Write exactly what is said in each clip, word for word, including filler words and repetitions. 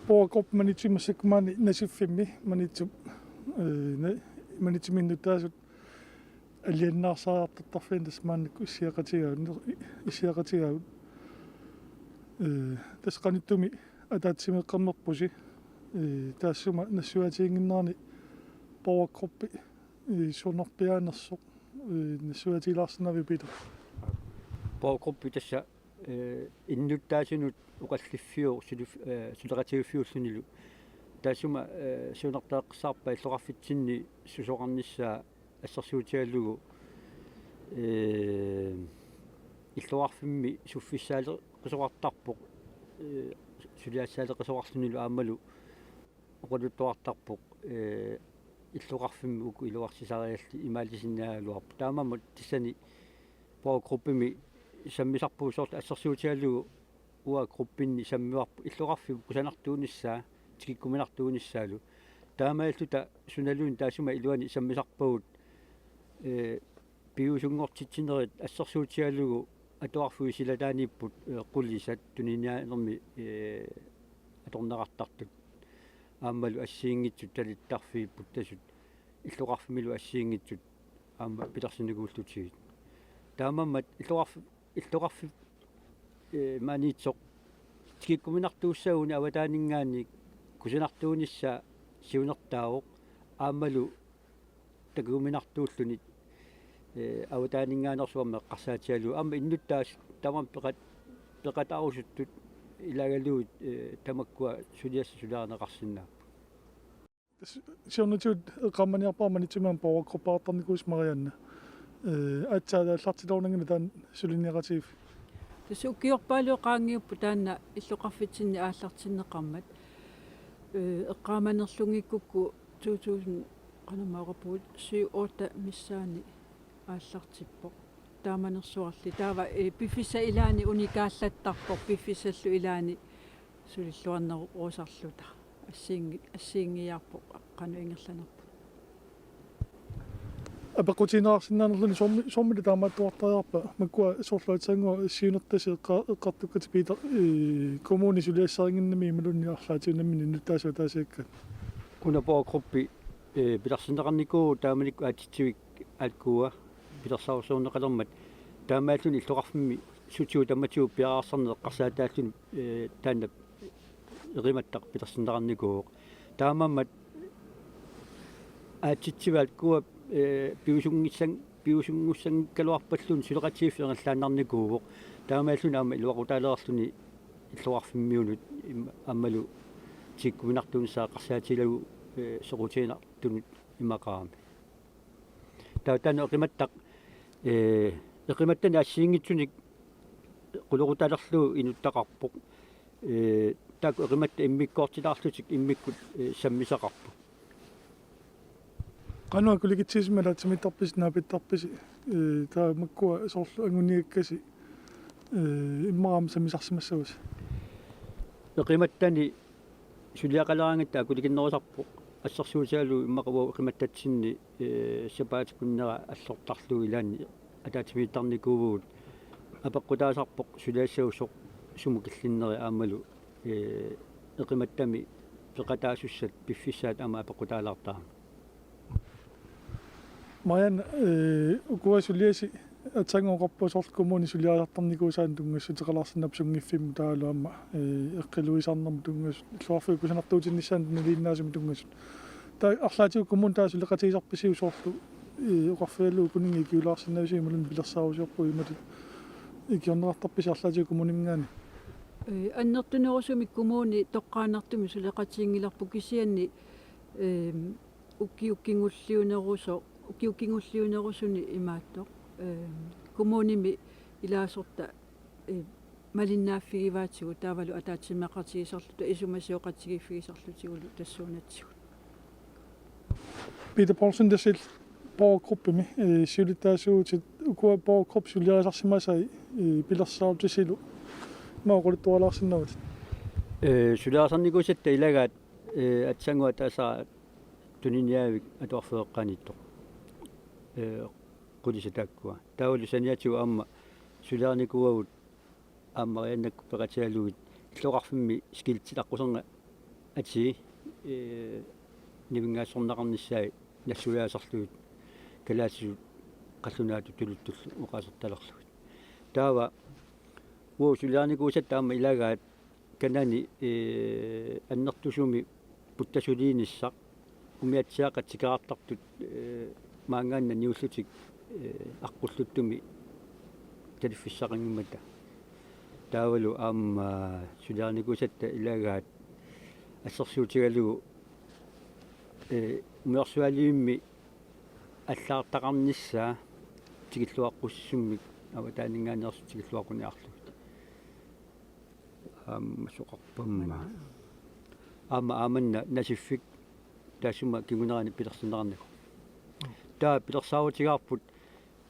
Power Group Maniitsumi massakkut maani Nasiffimmi Maniitsup, eh, na-, Maniitsumi innuttaasut alianaarsariartortarfianni tassa maannakkut issiaqatigaavut, issiaqatigaavut. Eh, tassa qanittumi ataatsimiiqqammerpusi. Eh, taassuma nassuiaatiginnginnerani Power Group, eh, sunarpiaanersoq, eh, nassuiaatigilaarsinnaaviuk, Peter? Power Group tassa, eh, innuttaasunut oqalliffiuvoq sulif-, eh, suleqatigiiffiullunilu. Taassuma, eh, siunertarisassarpaa illoqarfitsinni susoqarnissaa assersuutigalugu, eh, illoqarfimmi suffissaaleqisoqartarpoq, eh, suliassaaleqisoqarlunilu aammalu oqaluttuartarpoq, eh, illoqarfimmi uku iluarsisariallit imaalisinnaagaluarput. Taamaammat tassani Power Groupimi sammisarpugut soorlu assersuutigalugu uanga gruppinni sammivarput illoqarfiup kusanartuunissaa, tikikkuminartuunissaalu. Taamaalilluta sunaluunniit taassuma iluani sammisarpagut, eh, piviusunngortitsinerit assersuutigalugu atuarfiup silataaniipput, eh, qulisat tuniniaanermi, eh, atorneqartartut. Aammalu assigiinngitsut talittarfiit puttasut illoqarfimmilu assigiinngitsut aamma pilersinnikuullutigit. Taamaammat illoqarf-, illoqarfi-, eh, Maniitsoq tikikkuminartuussaguni avataaninngaanniit kusanartuunissaa siunertaavoq aammalu takujuminartuulluni, eh, avataaninngaanneersuarmik eqqarsaatigalugu aamma innuttaasut tamarmik peqat-, peqataarusuttut ilaagalugit, eh, tamakkua suliassat suliarineqarsinnaapput. Tassa siornatigut eqqaamaniarpara Maniitsumi aamma Power Group aallartarnikuusoq, Marianne. Eh, aatsaat aallartilerunanngilaq taanna suliniaqatigiiffiit? Tassa ukiorpaaluit qaangiupput taanna illoqarfitsinni aallartinneqarmat. Eh, eqqaamanerlunngikkukku to tusind, qanormaa oqarpugut, syv otte missaani aallartippoq. Taamanersuarli. Taava, eh, piffissap ilaani unikaallattarpoq, piffissallu ilaani sulilluarnerusarluta. Assigiinngi-, assigiinngiiaarpoq qanoq ingerlanerput. Apeqqutigineqarsinnaanerluni soormi-, soormita taamaattuartariaqarpa? Makkua soorlu aatsaannguaq siunertasi eqqa-, eqqartukkatit, Peter, eh, kommuni suliassarinnginnami imaluunniit arlaatigut nammineq innuttaasut ataasiakkaat? Una Power Group, eh, pilersinneqarnikuuvoq taamanikkut aatsitsivik aakkua pilersaarusiorneqalermat. Taamaalilluni illoqarfimmi sutigut tamatigut piareersarneq eqqarsaataalluni, eh, taanna Eqimattaq pilersinneqarnikuuvoq. Taamaammat aatsitsiviit aakkua, eh, piviusunngissan-, piviusunngussanngikkaluarpalluunniit suleqatigiiffik ingerlaannarnikuuvoq. Taamaalilluni aamma iluaqutaalereerluni illoqarfimmiunut im-, aammalu tikikkuminartuunissaa eqqarsaatigalugu, eh, soqutiginartunut imaqarami. Taava taanna Eqimattaq, eh, Eqimattani assigiinngitsunik qulequtaalerlugu inuttaqarpoq. Eh, taakku Eqimattap immikkoortilaarlutik immikkut, eh, sammisaqarput. Qanoq akulikitsigisumik ataatsimiittarpisi, naapittarpisi, eh, taava makkua soorlu anguniakkasi, eh, immaqa aamma sammisarsimassagussi? Eqimattani suliaqaleraangatta akulikinnerusarpoq assersuutigalugu immaqa uagut Eqimattatsinni, eh, sapaatip akunnera allortarlugu ilaanni ataatsimiittarnikuuvugut apeqqutaasarpoq suliassagut soorlu sumut killinneri aammalu, eh, Eqimattami peqataasussat piffissaat aamma apeqqutaalaartarami. Marianne, eh, ukua suliasi aatsaannguaq oqarpunga soorlu kommuni suliarisartarnikuusaanut tunngassuteqalaarsinnaapput sunngiffimmut taavalu aamma, eh, eqqiluisarnermut tunngasut, illoqarfiup kusanartuutinnissaanut tunniuliinnaasumut tunngasut. Taava arlaatigut kommuni taava suleqatigisarpisiuk soorlu, eh, oqarfigalugu ukuninnga ikiulaarsinnaavisigit imaluunniit pilersaarusiorpugut imatut ikiorneqartarpisi arlaatigut kommuniminngaanniit? Eh, annertunerusumik kommuni toqqaannartumik suleqatiginngilarput kisianni, eh, ukiut kingulliuneruso-, ukiut kingulliunerusuni imaattoq, eh, kommunimi ilaasortat, eh, malinnaaffigivaatigut taavalu ataatsimeeqatigiisarluta isumasioqatigiiffigisarlutigulu tassuunatsigut. Peter Poulsen, tassa Power Groupimi, eh, siulittaasuutit, ukua Power Group suliarisarsimasai, eh, pilersaarutisilu aamma oqaluttualaarsinnaavutit? Eh, suliarisarnikuusatta ilagaat, eh, aatsaannguaq ataaseq tuniniaavik atuarfeeqqaniittoq. Eh, qulisat taakkua. Taavalu saniatigut aamma suliarinikuuagut aamma Mariannakkut peqatigalugit illoqarfimmi skiltit aqquserngit atii, ee, nivinngaassorneqarnissaat nassuiaasarlugit kalaallisut qallunaatut tuluttullu oqaasertalerlugit. Taava uagut suliarinikuusatta aamma ilagaat kanani, ee, annertusumi puttasuliinissaq umiatsiaaqqat tikeraartartut, ee, maanngaannaq niullutik, ee, aqqulluttumi taliffissaqanngimmata. Taavalu aamma suliarinikuusatta ilagaat assersuutigalugu, ee, umiarsualivimmi allagartaqarnissaa tikilluaqqusissummik avataaninngaanneersut tikilluaqquniarlugit. Aamma soqarpamma. Aamma aamanna Nasiffik taassuma kingunerani pilersinneqarnagu. Taava pilersaarutigaarput,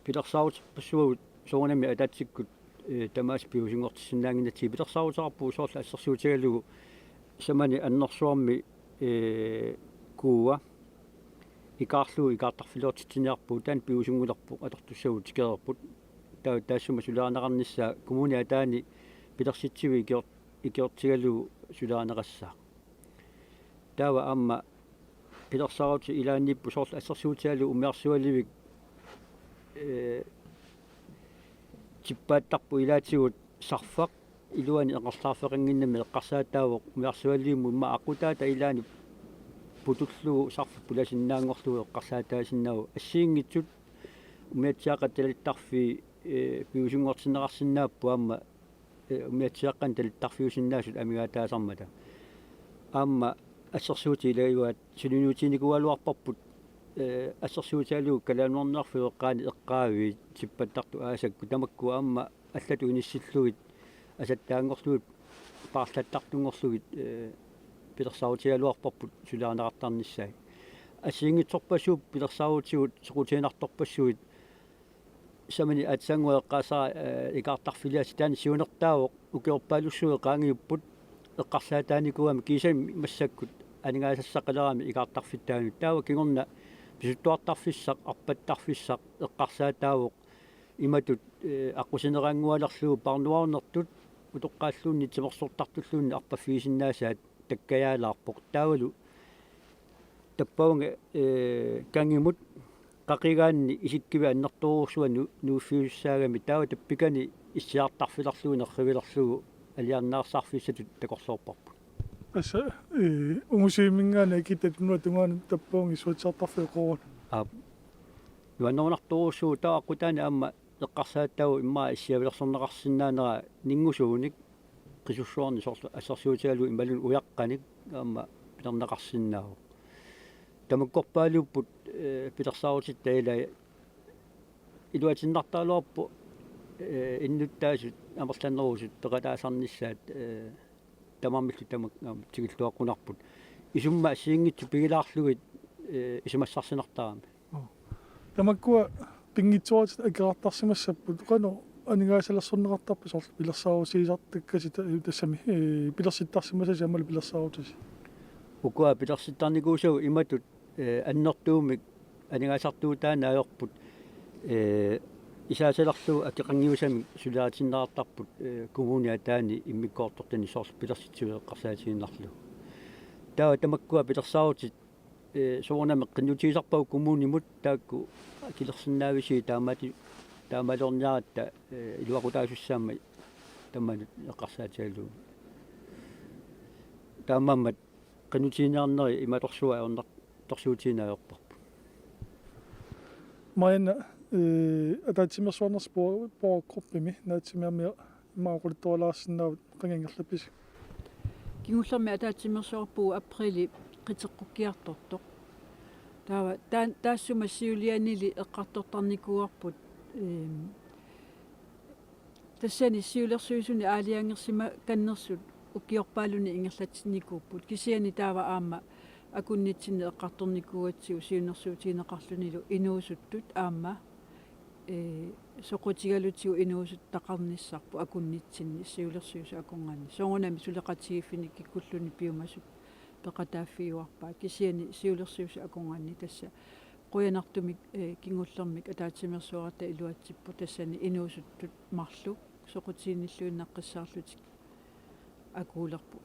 pilersaaruterpassuagut soorunami ataatsikkut, ee, tamaasa piviusunngortissinnaannginnatsigit, pilersaaruteqarpugut soorlu assersuutigalugu samani annersuarmi, ee, kuua ikaarlugu ikaartarfiliortitsiniarpugut, taanna piviusunngulerpoq, atortussagut tikereerput. Taava taassuma suliarineqarnissaa kommuni ataani pilersitsivik ikior-, ikiortigalugu suliarineqassaaq. Taava aamma pilersaarutit ilaanniipput soorlu assersuutigalugu umiarsualivik, ee, tippaattarpoq ilaatigut sarfaq iluani eqqarsaarfeqannginnami eqqarsaataavoq umiarsualivimmut immaqa aqqutaata ilaani putullugu sarfaq pulasinnaanngorlugu eqqarsaataasinnaavoq. Assigiinngitsut umiatsiaaqqat talittarfii, ee, piviusunngortinneqarsinnaapput aamma, ee, umiatsiaaqqanik talittarfiusinnaasut amigaataasarmata. Aamma assersuutit ilagivaat suliniutiginikuugaluarparput, ee, assersuutigalugu Kalaallit Nunaanneerfiup eqqaani eqqaavii tippattartut aasakkut, tamakku aamma allatut inissillugit asattaanngorlugit paarlattartunngorlugit, ee, pilersaarutigaluarparput suliarineqartarnissaat. Assigiinngitsorpassuupput pilersaarutigut soqutiginartorpassuit, samani aatsaannguaq eqqaasara, ee, ikaartarfiliaasiit, taanna siunertaavoq, ukiorpaalussuit qaangiupput eqqarsaataanikuugamik, kiisami massakkut aningaasassaqalerami ikaartarfittaanut. Taava kingorna pisuttuartarfissaq, arpattarfissaq eqqarsaataavoq imatut, ee, aqqusineqanngualerlugu parnuarnertut utoqqaalluunniit timersortartulluunniit arpaffigisinnaasaat takkajaalaarpoq. Taavalu tappavunga, ee, kangimut qaqigaanni isikkivik annertoorujussuaq nu-, nuuffiussaagamik, taava tappikani issiartarfilerlugu nerrivilerlugu alianarsarfissatut takorloorparput. Tassa, ee, ungusivimminngaanniit akittat tunuata tungaanut tappavunga issuatsiartarfiit oqaruit. Aap. Nuannerunartorujussuuvoq, taava aqqutaani aamma eqqarsaataavoq immaqa issiavilersorneqarsinnaanera ninngusuunik, qisussuarnik soorlu assersuutigalugu imaluunniit ujaqqanik aamma pilerneqarsinnaavoq. Tamakkorpaaluupput, ee, pilersaarutitta ilai, iluatinnartaraluarpoq, ee, innuttaasut amerlanerusut peqataasarnissaat, ee, tamarmillu tamak-, aamma tikilluaqqunarput. Isummat assigiinngitsut pigilaarlugit, ee, isumassarsinartarami. Oo. Tamakkua pinngitsooratik akerartarsimassapput, qanoq aningaasalersorneqartarpit soorlu pilersaarutigisartakkasi ta-, tassami, ee, pilersittarsimasasi aammalu pilersaarutisi? Ukua pilersittarnikuusagut imatut, ee, annertuumik aningaasartuutaannaq ajorput, ee, isaasalerlugu akeqanngiusamik suliaritinneqartarput, ee, kommuni ataani immikkoortortani soorlu pilersitsivik eqqarsaatigiinnarlugu. Taava tamakkua pilersaarutit, ee, soorunami qinnutigisarpagut kommunimut taakku akilersinnaavisi taamaati-, taamaaliorniaratta, ee, iluaqutaasussaammat tamanut eqqarsaatigalugu. Taamaammat qinnutiginiarneri imatorsuaq ajornartorsiutigineq ajorparput. Marianne, ee, ataatsimeersuarnersi bor-, borgergruppemi naatsumik aamma immaqa oqaluttualaarsinnaavat, qanga ingerlappisi? Kingullermik ataatsimeersuarpugut apriili qiteqqukkiartortoq. Taava taan-, taassuma siulianili eqqartortarnikuuarput, eem, tassani siulersuisuni aalajangersimakannersut ukiorpaalunni ingerlatsinnikuupput. Kisianni taava aamma akunnitsinni eqqartornikuugatsigu siunnersuutigineqarlunilu inuusuttut aamma, ee, soqutigalutigu inuusuttaqarnissarput akunnitsinni siulersuisut akornanni. Soorunami suleqatigiiffinni kikkulluni piumasut peqataaffigiuarpaat, kisianni siulersuisut akornanni tassa qujanartumik, ee, kingullermik ataatsimeersuaratta iluatsipput, tassani inuusuttut marluk soqutiginnilluinnaqqissaarlutik akuulerput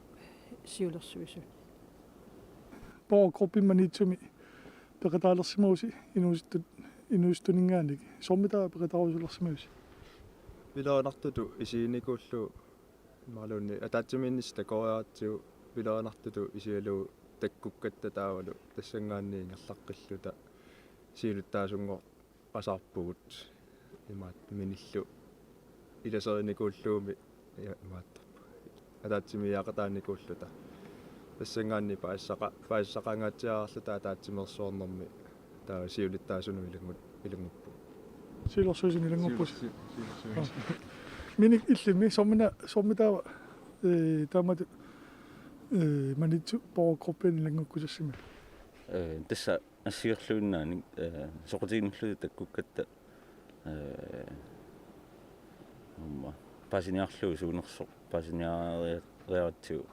siulersuisuni. Power Groupimi Maniitsumi peqataalersimavusi inuusuttut, inuusuttuninngaanniit. Soormitaava peqataarusulersimavusi? Pilerinartutut isiginikuullugu imaluunniit ataatsimiinnissaq takoriaratsigu pilerinartutut isigalugu takkukkatta taavalu tassanngaanniit ingerlaqqilluta siulittaasunngorpasaarpugut imaattoq minillu ilaserinikuullugumi imaattoq ataatsimiigiaqataanikuulluta. Tassanngaanniit paasissaqa-, paasissaqangaatsiaraluta ataatsimeersuarnermi taava siulittaasunut ilanngut-, ilanngupput. Siulersuisuni ilanngupput. Siulersu-, siulersuisuni. Minik illimmi soormina-, soormitaava, ee, taamatut, ee, Maniitsup Power Groupimi ilanngukkusussimi? Ee, tassa assigerluinnaanik, ee, soqutiginilluta takkukkatta, ee, aamma paasiniarlugu suunersoq paasiniariaratsigu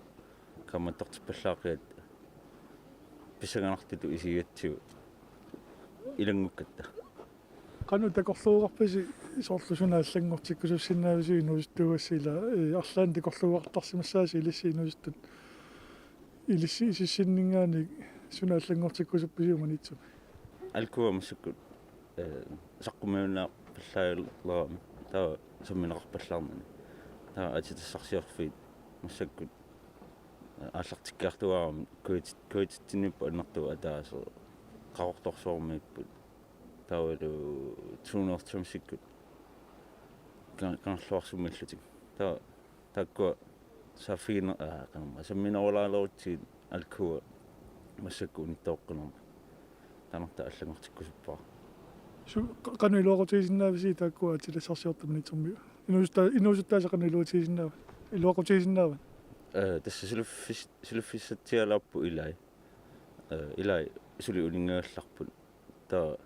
kaammattortippallaaqqiat pissanganartutut isigigatsigu ilanngukkatta. Qanoq takorluugarpisi soorlu suna allanngortikkusussinnaavisi inuusuttuugassi ila, ee, arlaannik takorluugartarsimassaasi ilissi inuusuttut ilissi isissinninngaanniit suna allanngortikkusuppisiuk Maniitsumi? Alkua massakkut, ee, saqqummiunnaarpallaaleramik taava sammineqarpallaarnani. Taava aatsitassarsiorfiit massakkut, ee, aallartikkiartuaarami kuit-, kuititsinniipput annertuut ataaseq Qaqortorsuarmiipput. Taavalu Tuunertamsikkut ka-, Kangerluarsummiillutik. Taava taakkua saaffigine-, aa, qanormaa, samminerulaalerutsigu alkua massakkut unittooqqinermi. Taanna allanngortikkusuppara. Su-, qa-, qanoq iluaqutigisinnaavisi taakkua aatsitassarsiortut Maniitsumi? Inuusutta-, inuusuttaasa qanoq iluaqutigisinnaava-, iluaqutigisinnaava? Ee, tassa suliffis-, suliffissatsialaapput ilai. Ee, ilai suli uninngagallarput. Taava,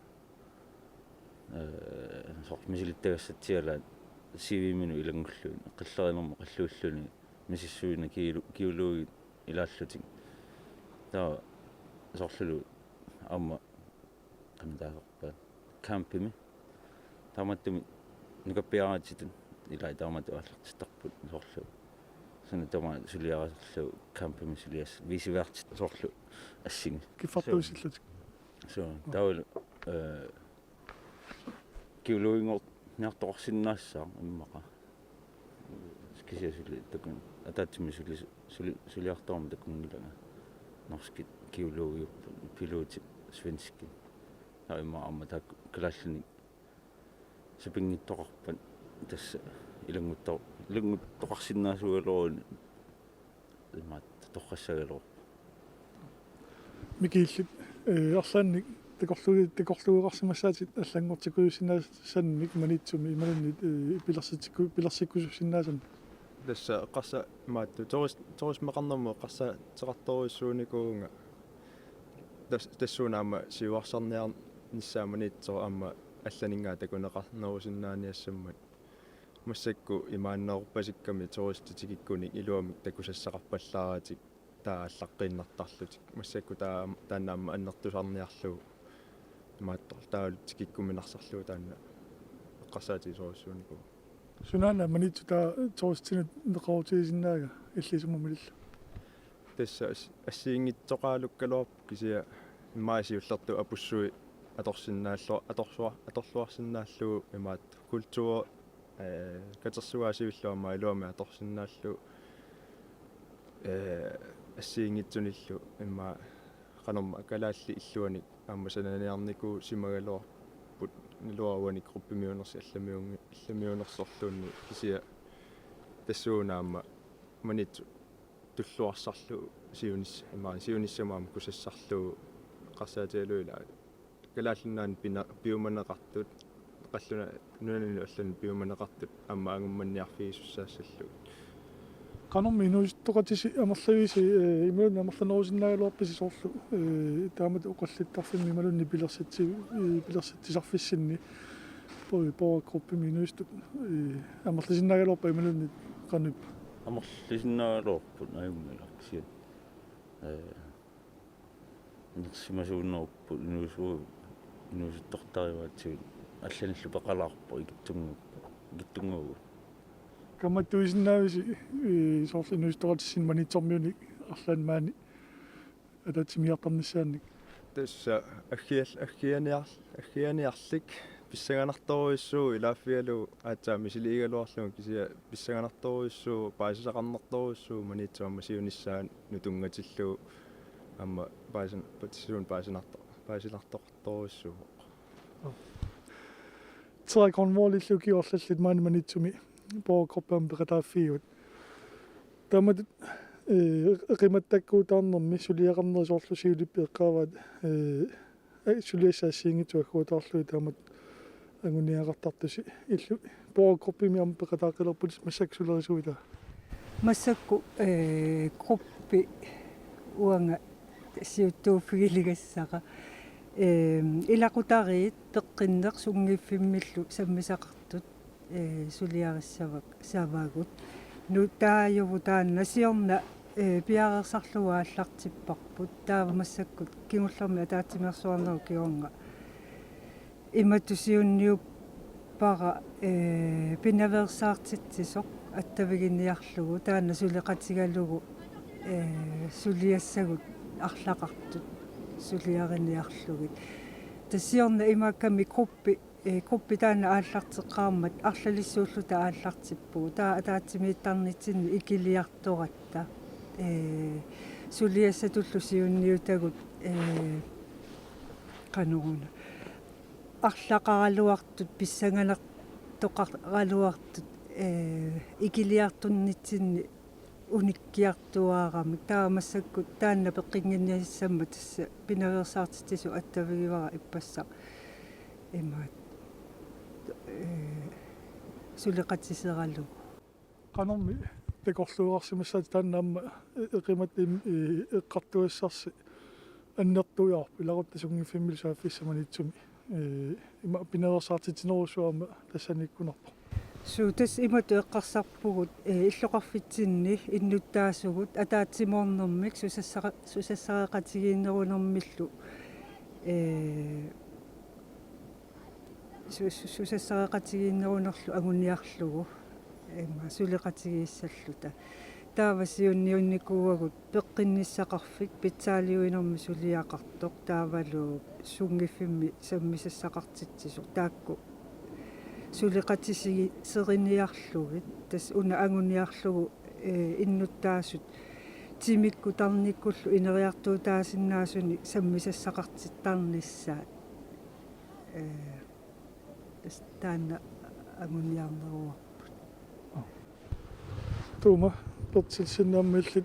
ee, soorlu misilittagassatsialaat C V-minut ilanngullugit, qillerinermut qallugilluni misissuineq kiulu-, kiuluugit ilaallutik. Taava soorlulu aamma qanitaasorpaat campimi. Taamaattumik nukappiaraatitut ilai taamatut aallartittarput soorlu. Suna tamaat suliarisorlugu campimi suliassat vice versa soorlu assingi. Kiffartuusillutik. Suu, taavalu, ee, kiuluuginngorniartoqarsinnaassaaq immaqa. Kisianni suli takun-, ataatsimik suli, suli, suliartorama takunngilanga. Norskit kiuluugiupput, pilotit svenskit. Taava immaqa aamma taakku kalaallinik sapinngitsoqarpat tassa ilanngutto-, ilannguttoqarsinnaasuugaluaruni imaattoq torrassagaluarpoq. Miki Illit, ee, arlaannik takorluui-, takorluugarsimassaatit allanngortikkusussinnaasannik Maniitsumi imaluunniit, ee, pilersitsikku-, pilersikkusussinnaasannik? Tassa eqqarsa-, imaattoq turis-, turismeqarnermut eqqarsaateqartorujussuunikuuvunga. Tas-, tassuuna aamma siuarsarniarnissaa Maniitsoq aamma allaninngaanniit takuneqarnerusinnaaniassammat. Massakkut imaanneerpasikkami turistit tikikkunik iluamik takusassaqarpallaaratik taava aallaqqiinnartarlutik. Massakkut taava, taanna aamma annertusarniarlugu imaattoq taavalu tikikkuminarsarlugu taanna eqqarsaatigisorujussuunikuuvoq. Sunaana Maniitsup taava turistinut neqeroorutigisinnaava illit sumut malillugu? Tassa as-, assigiinngitsoqalukkaluarpoq kisianni immaqa siullertut apussui atorsinnaallu-, atorsua-, atorluarsinnaallugu imaattoq kultur-, ee, katersugaasivillu aamma iluamik atorsinnaallugu, ee, assigiinngitsunillu immaqa qanormaa kalaallit illuanik aamma sananiarnikuusimagaluarput naluara uani gruppimiunersoq allamiunngi-, allamiunersorluunniit kisianni tassuuna aamma Maniitsoq tulluarsarlugu siunis-, imaluunniit siunissami aamma kusassarlugu eqqarsaatigalugu ilaa Kalaallit Nunaanni pina-, piumaneqartut, qallunaat nunanut allanut piumaneqartut aamma angummanniarfigisussaassallugu. Qanormi inuusuttoqatisi amerlavisi, ee, imaluunniit amerlanerusinnaagaluarpisi soorlu, ee, taamatut oqallittarfimmi imaluunniit pilersitsi-, ee, pilersitsisarfissinni po-, Power Groupimi inuusuttut, ee, amerlisinnaagaluarpa imaluunniit qanoq ippa? Amerlisinnaagaluarput ajunngilaq kisianni. Ee, inersimasuunnerupput inuusu-, inuusuttortarivaatsigit allanillu peqalaarpoq ikittunngu-, ikittunnguugut. Kaammattuisinnaavisi, ee, soorlu inuusuttoqatissinnut Maniitsormiunik arlaannik maani ataatsimiittarnissaannik? Tassa aggial-, aggianiar-, aggianiarlik pissanganartorujussuuvoq, ilaaffigalugu aatsaat misiliigaluarlugu, kisianni pissanganartorujussuuvoq, paasisaqarnartorujussuuvoq Maniitsup aamma siunissaanut tunngatillugu, aamma paasin-, patsisuun paasinarto-, paasinartoqartorujussuuvoq. Tera Grønvoldillu ukiut arlallit maani Maniitsumi borgergruppimi peqataaffigigut. Taamatut, eh, eqimattakkuutaarnermi suliaqarneri soorlu siullermik eqqaavaat, eh, ai, suliassat assigiinngitsut agguataarlugit taamatut anguniagaqartartusi, illit borgergruppimi aamma peqataaqqilerputit, massakkut sulerisuuitaa? Massakkut, eh, gruppi uanga siuttuuffigiligassara. Ehm, ilaqutariit peqqinneq sunngiffimmillu sammisaqartut, eh, suliarissavak-, savagut. Nutaajuvoq taanna siorna, eh, piareersarlugu aallartipparput. Taava massakkut kingullermik ataatsimeersuarnerup kingorna imatut siunniuppara, eh, pinaveersaartitsisoq attaviginiarlugu, taanna suleqatigalugu, eh, suliassagut arlaqartut suliariniarlugit. Tassa siorna imaakkami gruppi, eh, gruppi taanna aallarteqqaarmat arlalissuulluta aallartippugut. Taava ataatsimiittarnitsinni ikiliartoratta, eh, suliassatullu siunniutagut, eh, qanoruna, arlaqaraluartut, pissanganartoqaraluartut, eh, ikiliartunnitsinni unikkiartuaaramik. Taava massakkut taanna peqqinnginnissammat tassa pinaveersaartitsisoq attavigivara ippassaq imaat, eh, suleqatiseralugu. Qanormi takorluugarsimassaatit taanna aamma e-, eqimattup im-, i-, eqqartugassarsi annertuiarput, ilaquttat sunngiffimmillu saaffissat Maniitsumi? Ee, ima pinaveersaartitsinerussuarmi tassaniikkunarpoq. Suu, tassa imatut eqqarsarpugut, ee, illoqarfitsinni innuttaasugut ataatsimoornermik susassara-, susassareqatigiinnerunermillu, ee, su-, su-, susassareqatigiinnerunerlu anguniarlugu, ima, suleqatigiissalluta. Taava siunniunnikuuagut peqqinnissaqarfik pitsaaliuinermi suliaqartoq, taavalu sunngiffimmi sammisassaqartitsisoq, taakku suleqatisi-, seriniarlugit, tassa una anguniarlugu, ee, innuttaasut timikkut tarnikkullu ineriartuutaasinnaasunik sammisassaqartittarnissaat. Ee, tassa taanna anguniarneruarput. Tuuma, Berthelsen, aamma illit,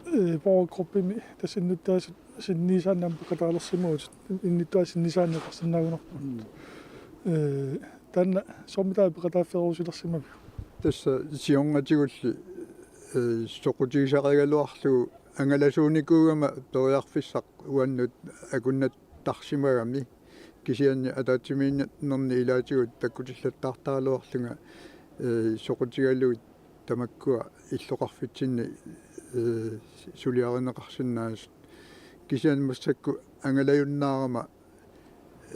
ee, borgergruppimi tassa innuttaasut sinniisaanni aamma peqataalersimavutit, innuttaasut sinniisaanni eqarsinnaagunarpugut. Mm. Ee, taanna soormitaava peqataaffigerusulersimaviuk? Tassa siornatigulli, ee, soqutigisarigaluarlugu angalasuunikuugama periarfissaq uannut akunnattarsimagami, kisianni ataatsimiinnerni ilaatigut takkutillattaartaraluarlunga, ee, soqutigalugit tamakkua illoqarfitsinni, ee, suliarineqarsinnaasut. Kisianni massakkut angalajunnaarama,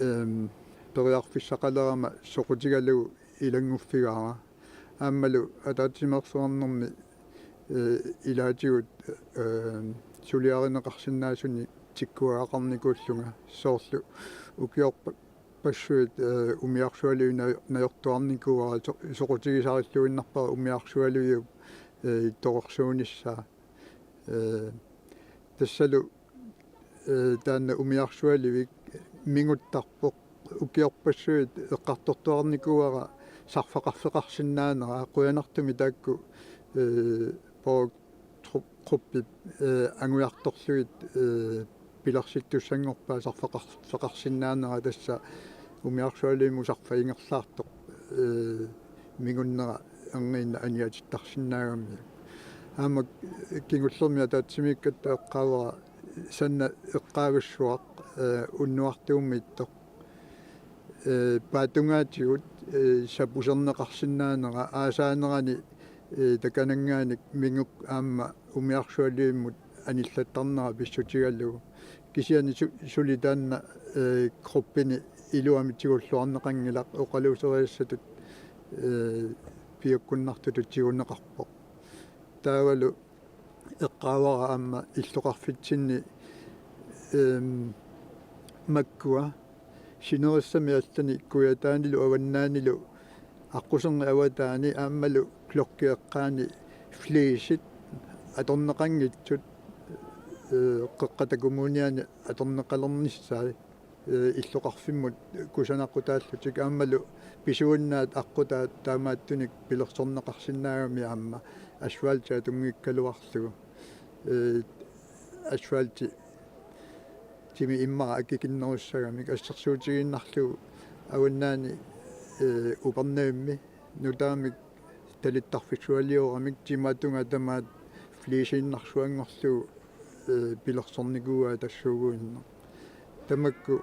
eem, periarfissaqalerama soqutigalugu ilannguffigaara. Aammalu ataatsimeersuarnermi, ee, ilaatigut, eem, suliarineqarsinnaasunik tikkuagaqarnikuullunga, soorlu ukiorpa-, passuit, ee, umiarsualiviup naj-, najortuarnikuuara, so-, soqutigisarilluinnarpara umiarsualiviup, ee, torersuunissaa. Ee, tassalu, ee, taanna umiarsualivik minguttarpoq, ukiorpassuit eqqartortuarnikuuara sarfaqarfeqarsinnaanera, qujanartumik taakku, ee, borgergruppip, ee, angujartorlugit, ee, pilersittussanngorpaat sarfaqar-, -feqarsinnaanera, tassa umiarsualivimmut sarfaq ingerlaartoq, ee, mingunnera erniinnaq aniatittarsinnaagamiuk. Aamma kingullermik ataatsimiikkatta eqqaavara Sanna eqqaagassuaq, ee, unnuartuummiittoq. Ee, paatsungaatigut, ee, sapuserneqarsinnaanera aasaanerani, ee, takananngaanniit minguk aamma umiarsualivimmut anillattarnera pissutigalugu. Kisianni su-, suli taanna, ee, gruppini iluamik tigulluarneqanngilaq, oqaluuserisassatut, ee, piukkunnartutut tiguneqarpoq. Taavalu eqqaavara aamma illoqarfitsinni Ehm, makkua sinerissami allani kujataanilu avannaanilu aqquserneq avataani aammalu klokkip eqqaani fliisit atorneqanngitsut, eh, Qeqqata Kommuniani atorneqalernissaat, eh, illoqarfimmut kusanaqutaallutik aammalu pisuinnaat aqqutaat taamaattunik pilersorneqarsinnaagami aamma asfalti atunngikkaluarlugu, eh, asfalti timi immaqa akikinnerussagamik assersuutigiinnarlugu avannaani, eh, Upernavimmi nutaamik talittarfissualiorami timatunga tamaat fliisiinnarsuanngorlugu, eh, pilersornikuuaa tassuuguinnaq. Tamakku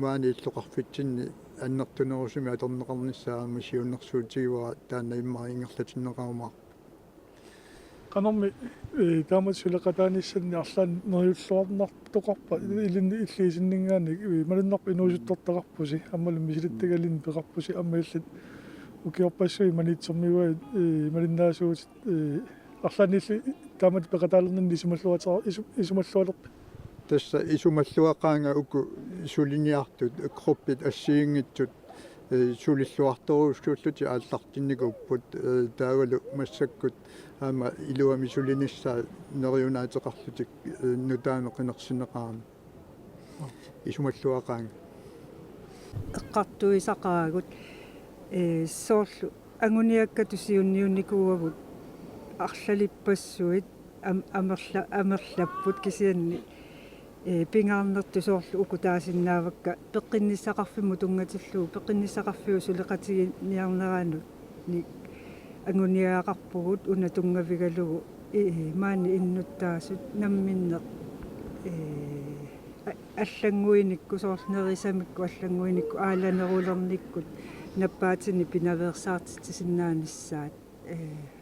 maani illoqarfitsinni annertunerusumik atorneqarnissaa aamma siunnersuutigivara taanna immaqa ingerlatinneqarumaarpoq. Qanormi, eh, taamatut suleqataanissanni arlaannik neriulluarnartoqarpa, ilinnut illit isinninngaanniit, eh, malunnarpoq inuusuttortaqarpusi, aammalu misilittagalinnik peqarpusi, aamma illit ukiorpassuit Maniitsormiuaat, eh, malinnaasuutit, eh, arlaannik illit taamatut peqataalerninni isumalluateqa-, isu-, isumallualerpit? Tassa isumalluaqaanga uku suliniartut, gruppit assigiinngitsut, eh, sulilluartorujussuullutik aallartinnikuupput, eh, taavalu massakkut aamma iluamik sulinissaat neriunaateqarlutik, eh, nutaamik qinersineqarami. Isumalluaqaanga. Eqqartuisaqaagut, eh, soorlu anguniakkatut siunniunnikuuagut arlalippassuit am-, amerla-, amerlapput kisianni, eh, pingaarnertut soorlu uku taasinnaavakka peqqinnissaqarfimmut tunngatillugu peqqinnissaqarfiup suleqatiginiarneranut anguniagaqarpugut una tunngavigalugu, eh, maani innuttaasut namminneq, eh, a-, allannguinikkut soorlu nerisamikku allannguinikkut aalanerulernikkut nappaatinik pinaveersaartitsisinnaanissaat, eh,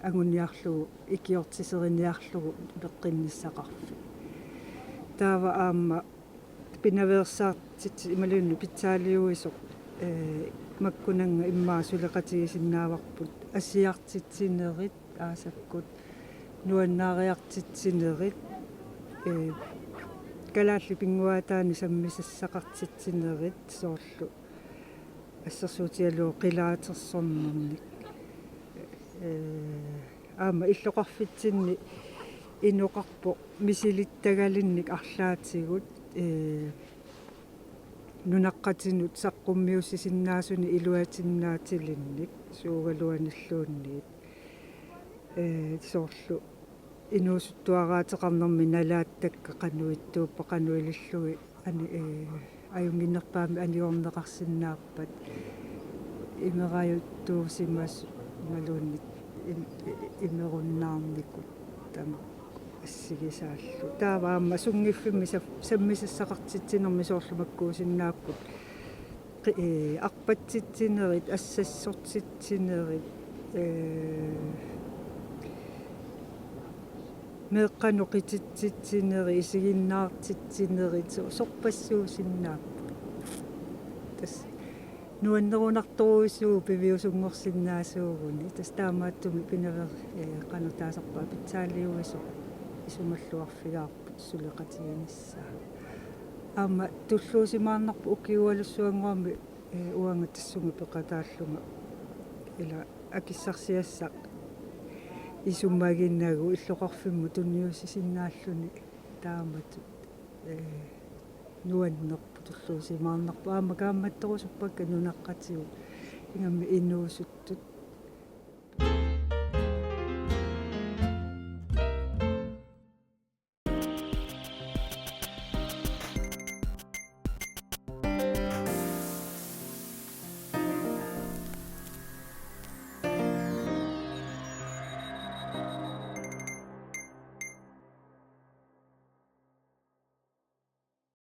anguniarlugu ikiortiseriniarlugu peqqinnissaqarfik. Taava aamma pinaveersaartitsi-, imaluunniit pitsaaliuisoq, eh, makkunannga immaqa suleqatigisinnaavarput asiartitsinerit aasakkut nuannaariartitsinerit, eh, kalaallit pinnguaataannik sammisassaqartitsinerit soorlu assersuutigalugu qilaatersornernik. Eh, aamma illoqarfitsinni inoqarpoq misilittagalinnik arlaatigut, eh, nunaqqatinut saqqummiussisinnaasunik iluatinnaatilinnik suugaluanilluunniit. Eh, soorlu inuusuttuaraateqarnermi nalaattakka qanoq ittuuppat qanoq ilillugit ani-, eh, ajunnginnerpaamik anigorneqarsinnaappat imerajuttuusimasut imaluunniit im-, i-, imerunnaarnikut tamakku assigisaallu. Taava aamma sunngiffimmi sa-, sammisassaqartitsinermi soorlu makkuusinnaapput qi-, eh, arpatsitsinerit, assassortitsinerit, eh, meeqqanut qititsitsinerit, isiginnaartitsinerit, so-, sorpassuusinnaapput. Tassa nuannerunartorujussuuvoq piviusunngorsinnaasuuguni. Tassa taamaattumik pinaveer-, eh, qanoq taasarpaat pitsaaliuisoq isumalluarfigaarput suleqatiginissaa. Aamma tulluusimaarnarpoq ukiualussuanngorami, eh, uanga tassunga peqataallunga ila akissarsiassaq isumaginagu illoqarfimmut tunniussisinnaalluni taamatut, eh, nuannerpoq tulluusimaarnarpoq aamma kaammattorusuppakka nunaqqatigut ingammik inuusuttut